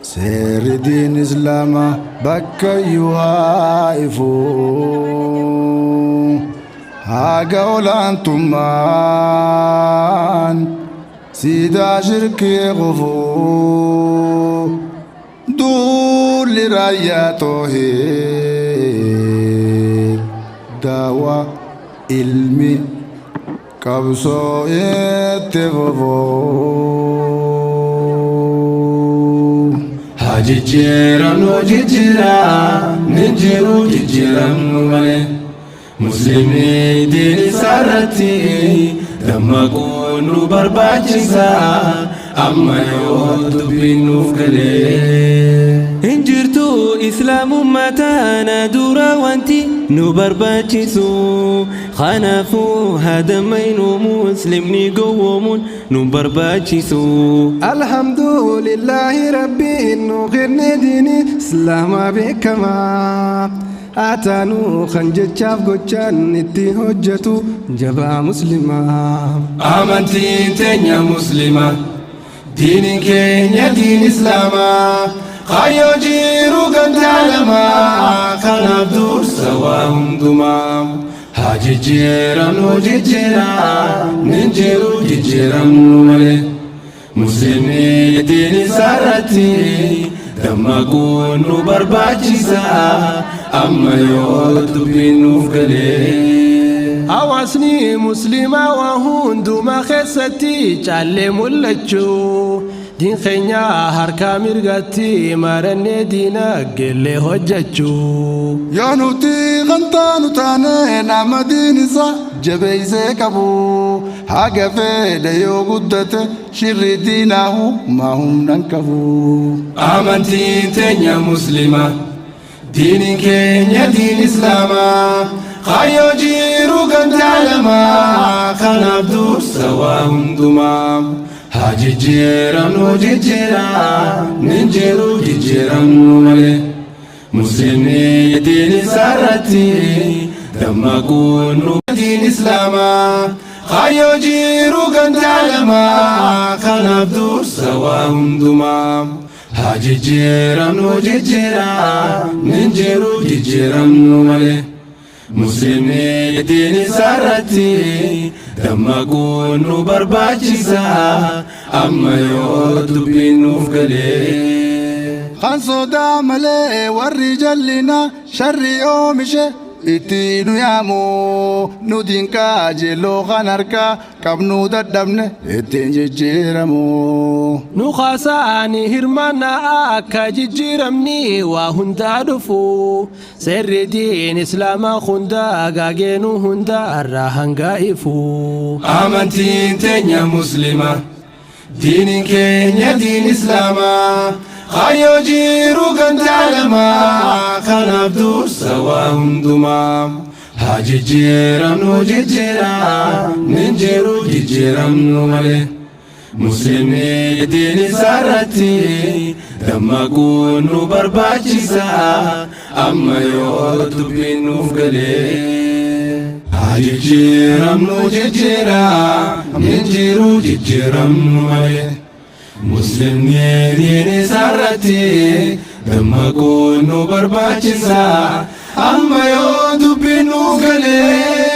Seerri diin Islaamaa bakkayyuu haa ifu. Haga olaantummaan siidaa shirkii kufu. Duulli raayyaa toohee daawaa ilmi qabsoo itti fufu. Haa jijjiiramnu jijjiiraa ni jiru jijjiiramnu malee. Muslimni diin isaa irratti dammaquu nu barbaachisa amma yoo dubbiin nuuf galee. Hin jirtu Islaamummaa taana dura wanti nu barbaachisu. Kanaafuu haa dammaynu, muslimni gowwoomuun nu barbaachisu. Alhamdulillahi, Rabbiin nu kenne diini Islaamaa beekamaa. Haa taanu kan jechaaf gochaan itti hojjetu jabaa Muslimaa. Amantiin teenya Muslima, diiniin keenya diin Islaamaa. Kaayyoo jiru gandaa lamaa, kanaaf dursa waa hundumaa. Haa jijjiiramnu jijjiiraa ni jiru jijjiiramnu malee. Muslimni diin isaa irratti dammaquu nu barbaachisa amma yoo dubbiin nuuf galee. Hawaasni Musliimaa waa hundumaa keessatti caallee mul'achuu. Diin keenya harkaa mirgatti marannee diinagdeellee hojjechuu. Yoo nuti kan taanu taane nama diin isaa jabeessee qabu, haga fedhe yoo guddate shirri diinaahu maa humnan qabu. Amantiin teenya Muslima, diiniin keenya diin Islaamaa. Kaayyoo jiru gandaa lamaa, kanaaf dursa waa hundumaa. Haa jijjiiramnu jijjiiraa ni jiru jijjiiramnu malee. Muslimni diin isaa irratti dammaquu nu diin Islaamaa. Kaayyoo jiru gandaa lamaa, kanaaf dursa waa hundumaa. Haa jijjiiramnu jijjiiraa ni jiru jijjiiramnu malee. Muslimni diin isaa irratti dammaquu nu barbaachisa amma yoo dubbiin nuuf galee. Kan sodaa malee warri jallina sharri oomishe itti nu yaamu, nu dinqaa jeelloo kan harkaa qabnu dadhabne ittiin jijjiiramu. Nu kaasaani hirmaannaa akka jijjiiramni waa hundaa dhufu. Seerri diin Islaamaa hundaa gaageenu hundaa irraa hanga ifu. Amantiin teenya Muslima, diiniin keenya diin Islaamaa. Kaayyoo jiru gandaa lamaa, kanaaf dursa waa hundumaa. Haa jijjiiramnu jijjiiraa ni jiru jijjiiramnu malee. Muslimni diin isaa irratti dammaquu nu barbaachisa amma yoo dubbiin nuuf galee. Haa jijjiiramnu jijjiiraa ni jiru jijjiiramnu malee. Muslimni diin isaa irratti dammaquu nu barbaachisa amma yoo dubbiin nuuf galee.